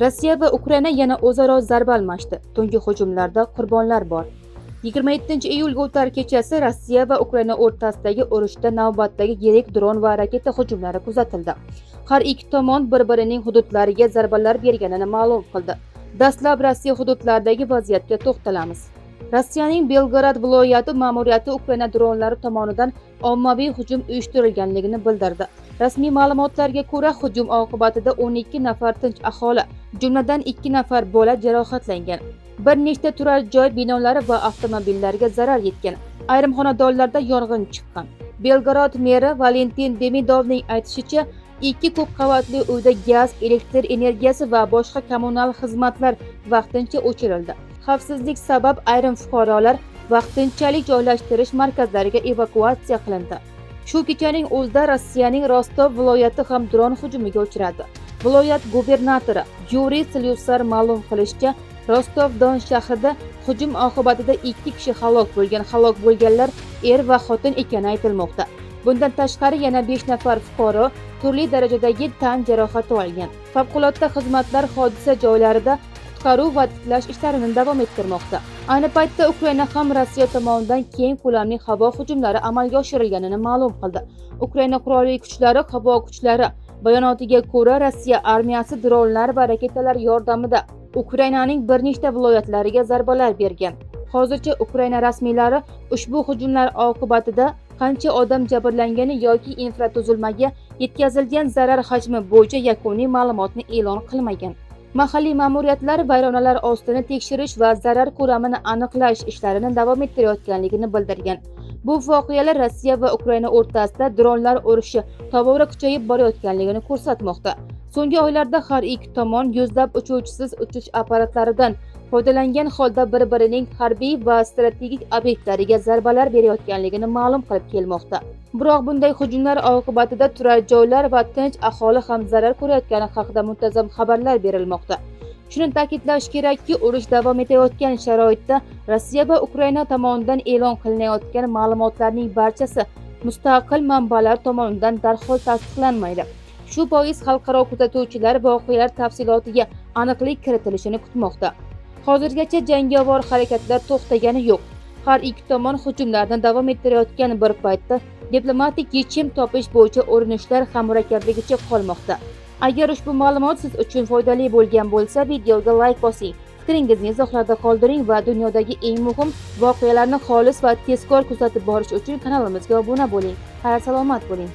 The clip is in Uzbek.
Rossiya va Ukraina yana o'zaro zarba almashdi. Tungi hujumlarda qurbonlar bor. 27 iyulga o'tar kechasi Rossiya va Ukraina o'rtasidagi urushda navbatdagi yirik dron va raketa hujumlari kuzatildi. Har ikki tomon bir-birining hududlariga zarbalar berganini ma'lum qildi. Dastlab Rossiya hududlaridagi vaziyatga to'xtalamiz. Rossiyaning Belgorod viloyati ma'muriyati Ukraina dronlari tomonidan ommaviy hujum uyushtirilganligini bildirdi. Rasmiy ma'lumotlarga ko'ra, hujum oqibatida 12 nafar tinch aholi, jumladan 2 nafar bola jarohatlangan. Bir nechta turar joy binolari va avtomobillarga zarar yetgan. Ayrim xonadonlarda yong'in chiqqan. Belgorod meri Valentin Demidovning aytishicha, ikki ko'p qavatli uyda gaz, elektr energiyasi va boshqa kommunal xizmatlar vaqtincha o'chirildi. Xavfsizlik sabab ayrim fuqarolar vaqtinchalik joylashtirish markazlariga evakuatsiya qilindi. Shu kechaning o'zida Rossiyaning Rostov viloyati ham dron hujumiga uchradi. Viloyat gubernatori Yuriy Slyusar ma'lum qilishicha, Rostov Don shahrida hujum oqibatida ikki kishi halok bo'lgan. Halok bo'lganlar er va xotin ekani aytilmoqda. Bundan tashqari, yana 5 nafar fuqaro turli darajadagi tan jarohati olgan. Favqulodda xizmatlar hodisa joylarida qutqaruv va tiklash ishlarini davom ettirmoqda. Ayni paytda Ukraina ham Rossiya tomonidan keng ko'lamli havo hujumlari amalga oshirilganini ma'lum qildi. Ukraina qurolli kuchlari havo kuchlari bayonotiga ko'ra, Rossiya armiyasi dronlar va raketalar yordamida Ukrainaning bir nechta viloyatlariga zarbalar bergan. Hozircha Ukraina rasmiylari ushbu hujumlar oqibatida qancha odam jabrlangani yoki infratuzilmaga yetkazilgan zarar hajmi bo'yicha yakuniy ma'lumotni e'lon qilmagan. Mahalliy ma'muriyatlar vayronalar ostini tekshirish va zarar ko'lamini aniqlash ishlarini davom ettirayotganligini bildirgan. Bu voqealar Rossiya va Ukraina o'rtasida dronlar urushi tobora kuchayib borayotganligini ko'rsatmoqda. So'nggi oylarda har ikki tomon yuzlab uchuvchisiz uchish apparatlaridan foydalangan holda bir-birining harbiy va strategik obyektlariga zarbalar berayotganligini ma'lum qilib kelmoqda. Biroq bunday hujumlar oqibatida turar joylar va tinch aholi ham zarar ko'rayotgani haqida muntazam xabarlar berilmoqda. Shuni ta'kidlash kerakki, urush davom etayotgan sharoitda Rossiya va Ukraina tomonidan e'lon qilinayotgan ma'lumotlarning barchasi mustaqil manbalar tomonidan darhol tasdiqlanmaydi. Shu bois xalqaro kuzatuvchilar voqealar tafsilotiga aniqlik kiritilishini kutmoqda. Hozirgacha jangovar harakatlar to'xtagani yo'q. Har ikki tomon hujumlarni davom ettirayotgan bir paytda diplomatik yechim topish bo'yicha urinishlar ham murakkabligicha qolmoqda. Agar ushbu ma'lumot siz uchun foydali bo'lgan bo'lsa, videoga layk bosing, fikringizni izohlarda qoldiring va dunyodagi eng muhim voqealarni xolis va tezkor kuzatib borish uchun kanalimizga obuna bo'ling. Xayr, salomat bo'ling.